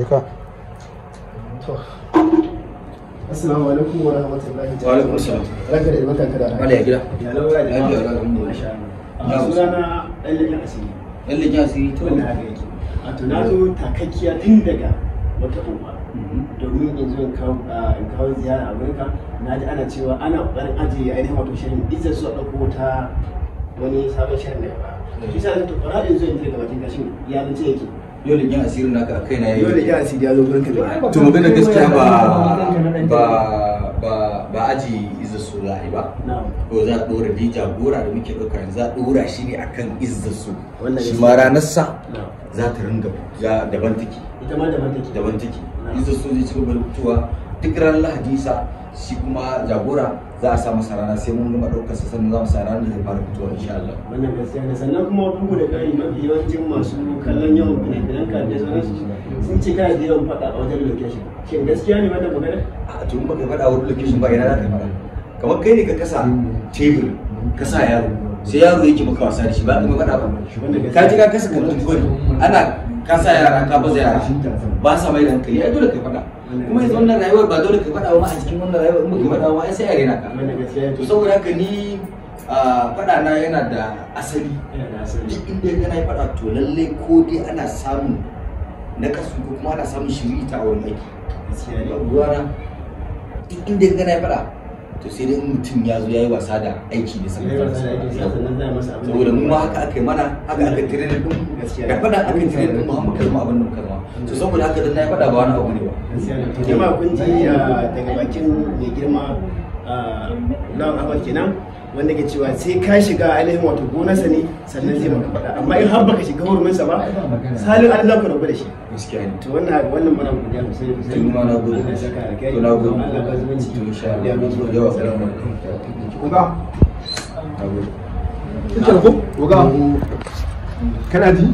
Je ka. To. Assalamu alaikum wa rahmatullahi Wa alaikum assalam. Ranka da barka ka da. Wala ya gida. Ya laura da Lafiya lau, alhamdulillah. Masha Allah. Sunana ɗan leƙen asiri. Ɗan leƙen asiri to. Wannan haka yake. A to na zo takakkiya tun daga wata unguwa domin in zo in kawo ziyara a wurinka. Na ji ana cewa ana ƙoƙarin ajiye ainihin wato shirin izar su a ɗauko wata wani sabon shirin daga baya. Shi sa na to fara in zo in ji daga bakin kashin ya zance yake. Yau leƙen asirin naka a kaina yayi. Yau leƙen asiri ya zo gurinka da. To magana gaskiya ba aji izza su za a yi ba. Ko za a ɗora dai jagora da muke ɗauka yanzu za a ɗora shi ne akan izza su. Shi ma ranarsa za ta ringa daban take. Ita ma daban take. Daban take. Izza su zai ci gaba da fitowa duk ranar Lahadi sa shi kuma jagora za a sa masa rana sai mun gama ɗaukar sa sannan za mu sa ranar da zai fara fitowa insha Allah. Wannan gaskiya ne, sannan kuma bugu da ƙari mafi yawancin masu kallon yawan fina-finan ka da sauransu sun ce kana da yawan faɗa a wajen location. Shin gaskiya ne wannan magana? A to in baka faɗa a wurin location ba ina za ka faɗa? Kamar kai ne ka kasa tebur ka sa yaro sai yaro yake maka wasa da shi ba ka mai faɗa ba. Ka ji ka kasa kantin gwari ana ka sa yara ka baza yara ba sa mai da hankali ai dole ka faɗa. Kuma yanzu wannan rayuwar ba dole ka faɗa ba ma a cikin wannan rayuwar in baka faɗa ba ai sai a rena ka. To saboda haka ni faɗa na yana da asali. Duk inda ya na yi faɗa to lallai ko dai ana samun nakasu ko kuma ana samun shirita a wurin aiki. Ruwana duk inda ya na yi faɗa to sai dai mutum ya zo ya yi wasa da aiki da sanin saboda mu ma haka aka yi mana haka aka tire da mu da faɗa aka tire da mu har muka zama abin da muka zama. To saboda haka dan na yi faɗa ba wani abu ne ba. Jama'a kun ji daga bakin mai girma Lawan Ahmad kenan wanda ke cewa sai ka shiga ainihin wato gonarsa ne sannan zai maka faɗa, amma in har baka shiga huruminsa ba salin Allah ku rabu da shi. Gaskiya ne. To wannan muna godiya sosai sosai. To ma na gode. Allah ya saka alkhairi. To na gode. Allah ba zumunci. To insha Allah. Yawa, salamu alaikum. Uga. Na gode. Kike ko? Uga. Kana ji?